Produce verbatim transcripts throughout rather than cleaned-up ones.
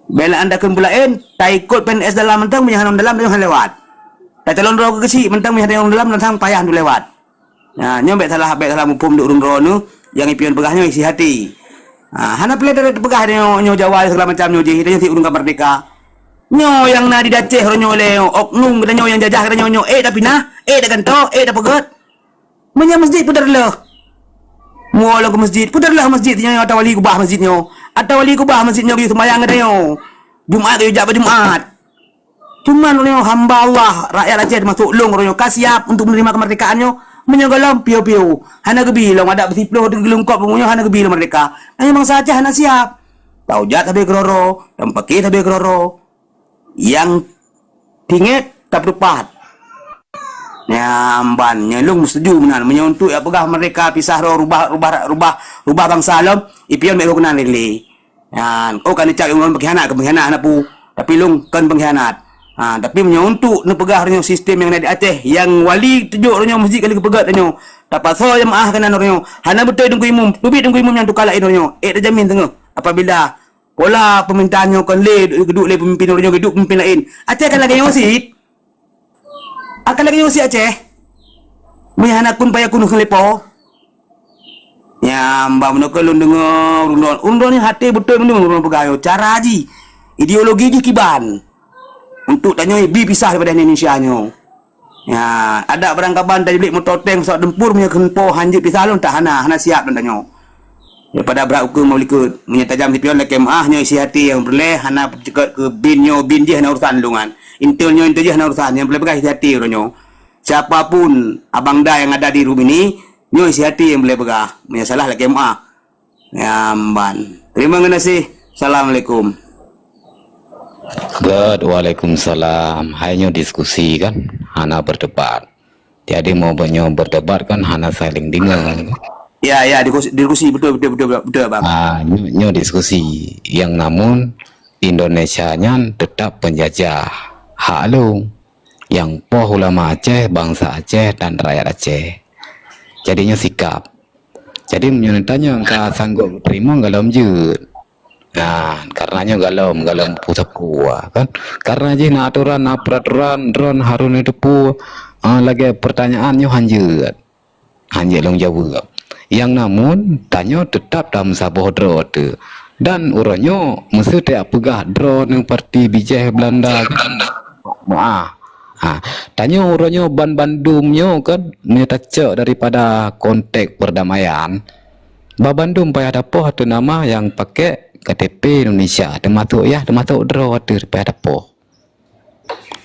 Bela anda kheun beulaén, taikot P N S dalam mantong, meunyoe hana dalam, hana lewat. Tacalon droe keu keuchik mantong, meunyoe hana dalam, mantong payah untuk lewat. Nah, nyoe bék salah, bék salah muphom di ureuëng droeneuh nyang ipion peugah nyoe isi hati. Ha, hana peuleueh tapeugah nyoe, nyoe Jawa segala macam nyoe jih, nyoe sit ureuëng ka merdeka. Nyoe nyang na di Aceh uroe nyoe lé, oknum geutanyoe nyang jajah geutanyoe nyoe, ék tapinah, ék tagantoe, ék tapeugét. Meunyoe masjid peue teureuleueh? Muwoe lom keu masjid, peue teureuleueh masjid nyoe atawa wali keubah masjid nyoe? Atawa wali keubah masjid nyoe geuyue seumayang geutanyoe. Jumat geuyue jak bak Jumat. Cuman uroe nyoe hamba Allah, rakyat Aceh teumasok lôn uroe nyoe ka siap untuk menerima kemerdekaan nyoe. Meunyoe gohlom, piôh-piôh. Hana geubi lom adak beusiploh teugeulungkop nyoe hana geubi lom merdeka. Nyan bansa Aceh hana siap. Taujat sabe keudroe-droe, tameupaki sabe keudroe-droe. Nyang tingét tapeuteupat. Nyan ban, nyan lôn meusetuju meunan. Meunyoe untuk jak peugah merdeka, pisah droe, rubah, rubah, rubah, rubah bansa lom, ipion bék lôn keunan lé-lé. Nyan, oh, ka neucap lôn pengkhianat, keu pengkhianat hana peue. Tapi lôn kon pengkhianat. Ha, tapi meunyoe untuk neupeugah uroe nyoe sistem nyang na di Aceh, nyang wali tujok uroe nyoe masjid ka lheueh geupeugét uroe nyoe, tapasoe jeumaáh keunan uroe nyoe, hana beutôi teungku imum, teubiet teungku imum nyang tuka laén uroe nyoe, ék tajamin teungoh apabila pola pemerintahan nyoe kon lé geuduek lé pemimpin uroe nyoe, geuduek pemimpin laén, Aceh akan lagée nyoe cit. Akan lagée nyoe cit Aceh. Meunyoe hana kun payah kun kheun lé Po. Nyan, bah meunyoe keu lôn deungoe, ureuëng droe, ureuëng droe nyoe até beutôi meunyoe ureuëng peugah nyoe, cara jih, ideologi jih kiban. Untuk tanyoe bi pisah daripada Indonesia nyoe. Ya, adak barang kaban tajeuet moto tank pesawat tempur meunyoe kheun Po hanjeuet pisah lom tak hana, hana siap lom tanyoe. Daripada brat ukeue mau likot, meunyoe tajam sipion lakée meuáh nyoe isi hati nyang peureulée hana peuceukeut keu bin nyoe bin jih hana urusan lôn nyan. Intel nyoe intel jih hana urusan, nyang peureulée peugah isi hati uroe nyoe. Siapapun abang da nyang ada di room ini, nyoe isi hati nyang peureulée peugah. Meunyoe salah lakée meuáh. Nyan ban. Terima kasih. Assalamualaikum. Good, waalaikumsalam. Hai nyoe diskusi kan, hana berdebat. Jadi mau nyoe berdebat kan hana saling dengar. Ya, ya, diskusi, diskusi, betul, betul, betul, betul, betul, bang. Ah, nyoe, nyoe diskusi. Yang namun Indonesia nyan tetap penjajah. Hak lôn. Yang poh ulama Aceh, bangsa Aceh dan rakyat Aceh. Jadi nyoe sikap. Jadi meunyoe neutanyong ka sanggob teurimong galom jeuet. Nah, karena nyoe galom, galom peue-peue kan. Karena jih na atoran, na peraturan, droe harôh neuteupeue, ah, lagée pertanyaan nyoe hanjeuet. Hanjeuet lôn jaweueb. Yang namun, tanyoe teutap tameusaboh droe teuh. Dan uroe nyoe, meuseuti peugah droe neu parti bijéh Belanda. Moah. Ha, tanyoe uroe nyoe ban bandum nyoe kan, meunyoe tacok daripada konteks perdamaian, ban bandum payah tapoh ateueh nama nyang pakai K T P Indonesia, teumasok yah, teumasok droe ateueh payah tapoh.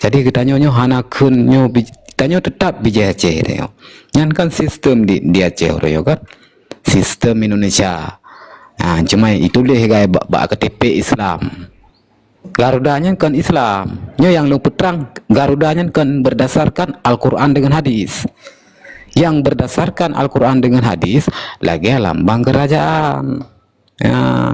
Jadi geutanyoe nyoe hana kheun nyoe bi-, tanyoe teutap bijéh Aceh tanyoe. Nyan kan sistem di, di Aceh uroe nyoe kan. Sistem Indonesia. Ha, cuma ituléh gai bak, bak K T P Islam. Garuda nyan kon Islam. Nyoe nyang lôn peutrang, Garuda nyan kon berdasarkan Al-Quran dengan hadis. Yang berdasarkan Al-Quran dengan hadis, lagée lambang kerajaan. Ya,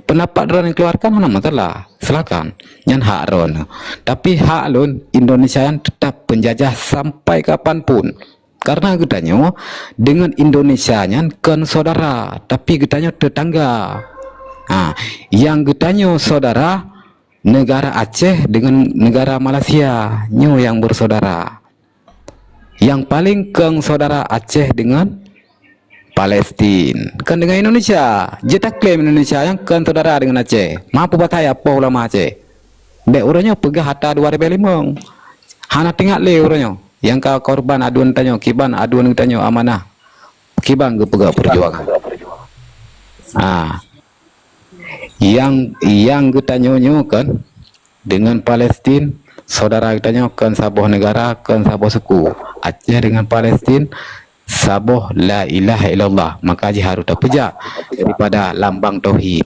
pendapat droe nyang keluarkan hana masalah. Silakan. Nyan hak droe. Tapi hak lôn, Indonesia nyan tetap penjajah sampai kapan pun. Karena geutanyoe dengan Indonesia nyan kon saudara, tapi geutanyoe tetangga. Ha, yang geutanyoe saudara negara Aceh dengan negara Malaysia, nyoe yang bersaudara. Yang paling kong saudara Aceh dengan Palestin, kon dengan Indonesia. Jeuet taklaim Indonesia nyang kon saudara dengan Aceh. Ma peubataih apoh ulama Aceh. Bék uroe nyoe peugah ata dua ribée limong. Hana teuingat lé uroe nyoe. Nyang ka korban aduen tanyoe, kiban aduen tanyoe amanah. Kiban geupeugah perjuangan. Ah. Yang, yang geutanyoe nyoe kan dengan Palestin, saudara geutanyoe kon saboh negara, kon saboh suku. Aceh dengan Palestin saboh la ilaha illallah. Maka jih harôh tapeujak daripada lambang tauhid.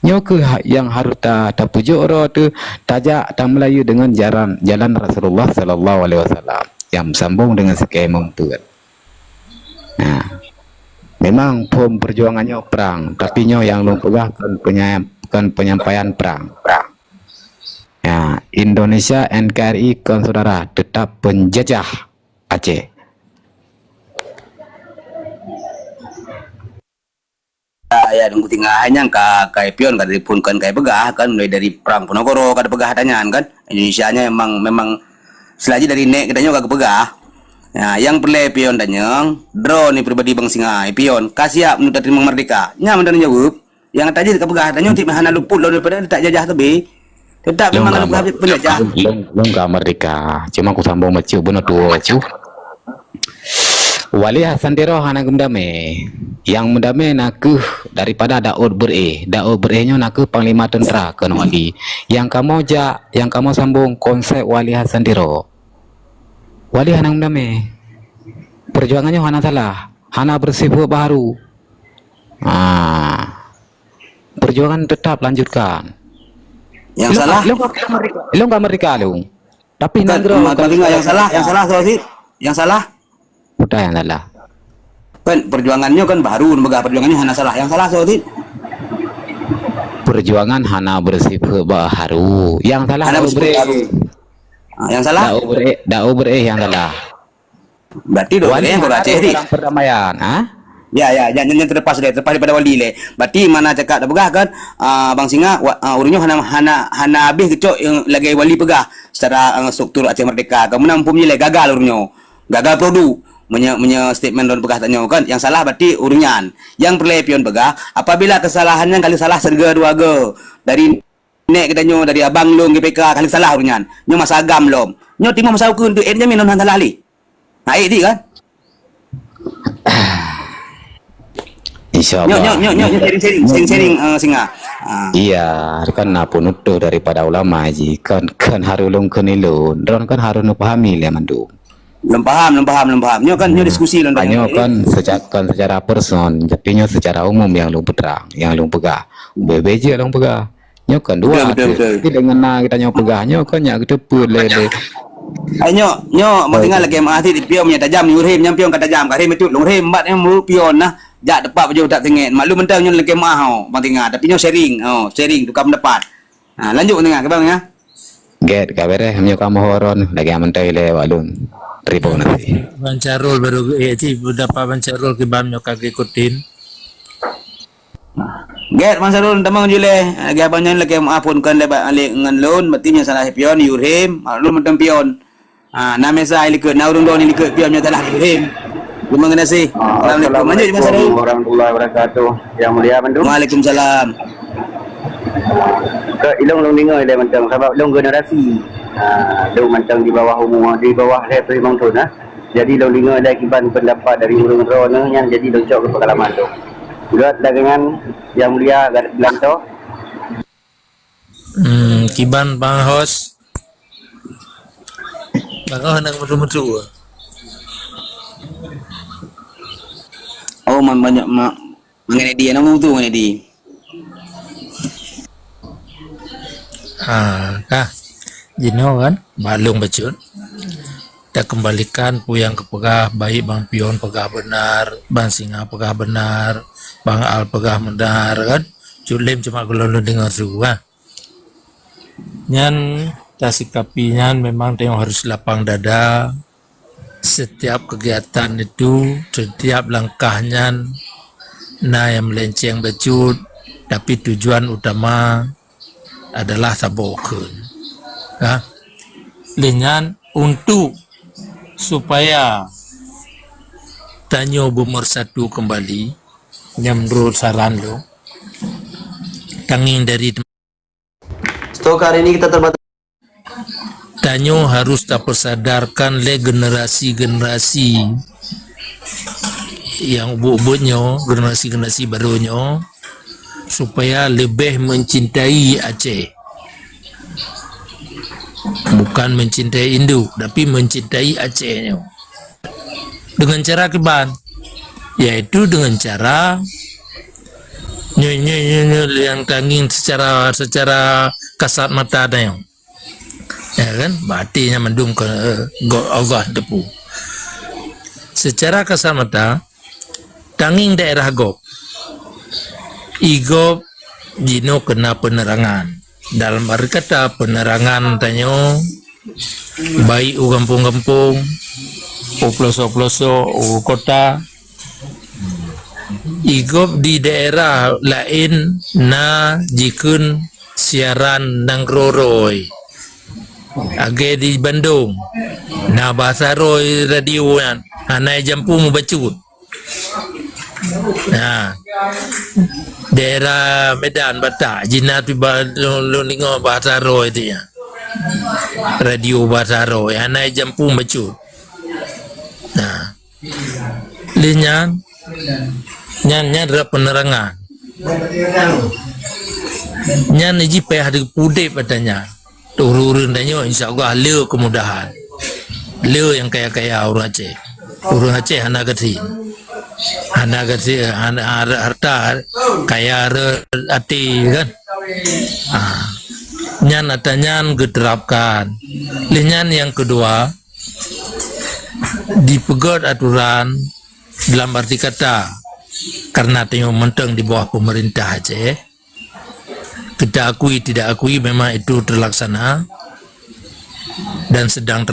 Nyoe kheueh ha-, nyang harôh ta-, tapeujok droe teuh, tajak tameulayeue deungon jalan, jalan Rasulullah sallallahu alaihi wasallam nyang sambong deungon sikée meumpeuet. Nah, memang phom peujuangan nyoe prang, tapi nyoe nyang lôn peugah kon peunya-, kon penyampaian prang. Ya, Indonesia N K R I kon saudara, tetap penjajah Aceh. ya, Teungku Singa, hai nyan ka, ka ipion ka diphon kan ka ipeugah kan, mulai dari Perang Ponorogo ka dipeugah ata nyan kan. Indonesia nyan memang, memang selagi dari nek geutanyoe ka geupeugah. Ya, nyang peureulée ipion tanyong, droeneuh pribadi Bang Singa, ipion ka siap untuk teurimong merdeka. Nyan meunan jaweueb. Nyang tadi ka peugah, tanyoe tieb hana luput lom daripada tak jajah teubi. Tetap memang ka luput habéh penjajah. Lôn, lôn ka merdeka. Cuma kusambung bacut bunoe tuwo bacut. Wali Hasan Tiro hana geumedamé. Nyang meudamé na kheueh daripada Daud Beureueh. Daud Beureueh nyoe na kheueh panglima teuntra kheun wali. Nyang kamoe jak, nyang kamoe sambung konsep Wali Hasan Tiro. Wali hana geumedamé. Perjuangan nyoe hana salah, hana bersifat baharu. Ah. Perjuangan tetap lanjutkan. Nyang salah? Lôn ka merdeka, lôn ka merdeka lôn. Tapi nanggroe ka merdeka. Nyang salah, nyang salah soe cit? Nyang salah? Peue nyang salah? Kan perjuangan nyoe kan baharu, peugah perjuangan nyoe hana salah. Nyang salah soe cit? Perjuangan hana bersifat baharu. Nyang salah hana bersifat baharu. Ah, nyang salah? Daud Beureueh, Daud Beureueh nyang salah. Berarti dua Wali orang hana Aceh ni. Perdamaian, ha? Ya, ya, jangan, jangan terlepas deh, terlepas daripada Wali leh. Berarti mana cakap dah peugah kan, ah, Bang Singa, wa-, ah, ureueng nyoe hana, hana, hana habéh geucok nyang lagée Wali peugah secara, ah, struktur Aceh Merdeka. Kemudian muphom jih leh gagal ureueng nyoe. Gagal produk. Meunyoe, meunyoe statement lôn peugah tanyoe kan, nyang salah berarti ureueng nyan. Nyang peureulée pion peugah, apabila kesalahan nyan kali salah serga dua go dari nek geutanyoe, dari abang lôn G P K, kali salah ureueng nyan. Nyoe masa agam lom. Nyoe timoh masa ukeue untuk N jamin lôn hana salah lé. Hai, dik kan? Insya Allah. Nyok, nyok, nyok, nyok, nyok, sharing, sharing, sharing, sharing, eh, Singa. Ah. Iya, kan na penutuh daripada ulama ji. Kan, kan harus lôn kheun ilôn. Droen kan harus neupahami lé mandum. Lôn paham, lôn paham, lôn paham. Nyoe kan, nyoe diskusi lôn tanya. Nyoe kan secara, kan secara person, tapi nyoe secara umum nyang lôn peutrang, nyang lôn peugah. Bebe je lôn peugah. Nyoe kan dua. Betul, betul, betul. Tapi dengan na geutanyoe peugah, nyoe kan nyak geuteupeue lé, lé. Hai nyoe, nyoe, Bang Singa lagée meu'ah cit, pion meunyoe tajam, yue rhem, nyang pion ka tajam, ka rhem bacut, lôn rhem, bat nyang meureuek pion nah, jak teumpat pajoh that teunget. Maklum mantong nyoe lagée meu'ah, oh, Bang Singa. Tapi nyoe sharing, oh, sharing, tukar pendapat. Ha, lanjut Bang Singa, kiban Bang Singa. Gét, ka beres, meunyoe kamoe horon, lagée mantong ilée wak lôn. Terima kasih. Bang Carul baru, eh, cit, pendapat Bang Carul kiban meunyoe ka geuikutin. Gét, Bang Sarul, tamong ju lé. Lagée abang nyan lagée meu'ah phon kon lé bak Alik ngon lôn, berarti nyang salah pion, yue rhem, lôn mantong pion. Ah, na mesa ilikot, na ureueng droen ilikot pion nyang salah yue rhem. Terima kasih. Ah, assalamualaikum warahmatullahi wabarakatuh. Yang mulia mandum. Waalaikumsalam. Keu ilong lôn deungoe ilée mantong, sabab lôn generasi. Ah, lôn mantong di bawah umur, di bawah lhèe ploh limong thon, ah. Jadi lôn deungoe lé kiban pendapat dari ureueng droeneuh nyan, jadi lôn cok keu peungalaman lôn. Gét dagangan yang mulia gét blanto. Hmm, kiban Bang Hos. Bang Hos nak metu-metu. Oh, man banyak mak. Ngon Edi, nama tu ngon Edi? Ha, kah. Jinoe kan, maklum bacut. Takeumbalikan peue nyang geupeugah, baik Bang Pion peugah beunar, Bang Singa peugah beunar, Bang Al peugah beunar kan. Cut lem cuma gohlom lôn deungoe su, ha. Nyan tasikapi nyan memang tanyoe harus lapang dada. Setiap kegiatan itu, setiap langkah nyan na nyang meulenceng bacut, tapi tujuan utama adalah saboh kheun. Ha? Lé nyan untuk supaya tanyoe beumersatu keumbali, nyan meunurot saran lôn, tangieng dari Stok hari ini kita terbatas. Tanyoe harus tapeusadarkan lé generasi-generasi nyang ubit-ubit nyoe, generasi-generasi barô nyoe, supaya leubeh mencintai Aceh. Bukan mencintai induk, tapi mencintai Aceh nyoe. Dengan cara kiban, yaitu dengan cara nyoe, nyoe, nyoe, nyoe nyang tangieng secara, secara kasat mata tanyoe. Ya kan? Berarti nyan mandum keu, eh, gob Allah teupeu. Secara kasat mata, tangieng daerah gob. I gob jinoe keu na penerangan. Dalam arti kata, penerangan tanyoe, baik u gampông-gampông, u peulosok-peulosok, u kota, Igop di daerah laén na jikheun siaran nanggroe roi. Lagée di Bandung, na Bahasa Roi radio nyan, hana jampu mubacut. Nah, daerah Medan, Batak, jih na pih ba-, lôn, lôn deungoe Bahasa Roi tu nyan. Radio Bahasa Roi, hana jampu mubacut. Nah, lheueh nyan, nyan, nyan rot penerangan. Nyan jih payah teupeu udeb ata nyan. Ureuëng-ureuëng tanyoe, insya Allah, le kemudahan. Le nyang kaya-kaya ureuëng Aceh. Ureuëng Aceh hana gasien. Hana gasien, hana, hana harta, kaya rot até kan. Ha. Nyan ata nyan geuterapkan. Lheueh nyan nyang keudua, dipeugét aturan dalam arti kata, karena tanyoe mantong di bawah pemerintah Aceh, kita akui tidak akui, memang itu terlaksana dan sedang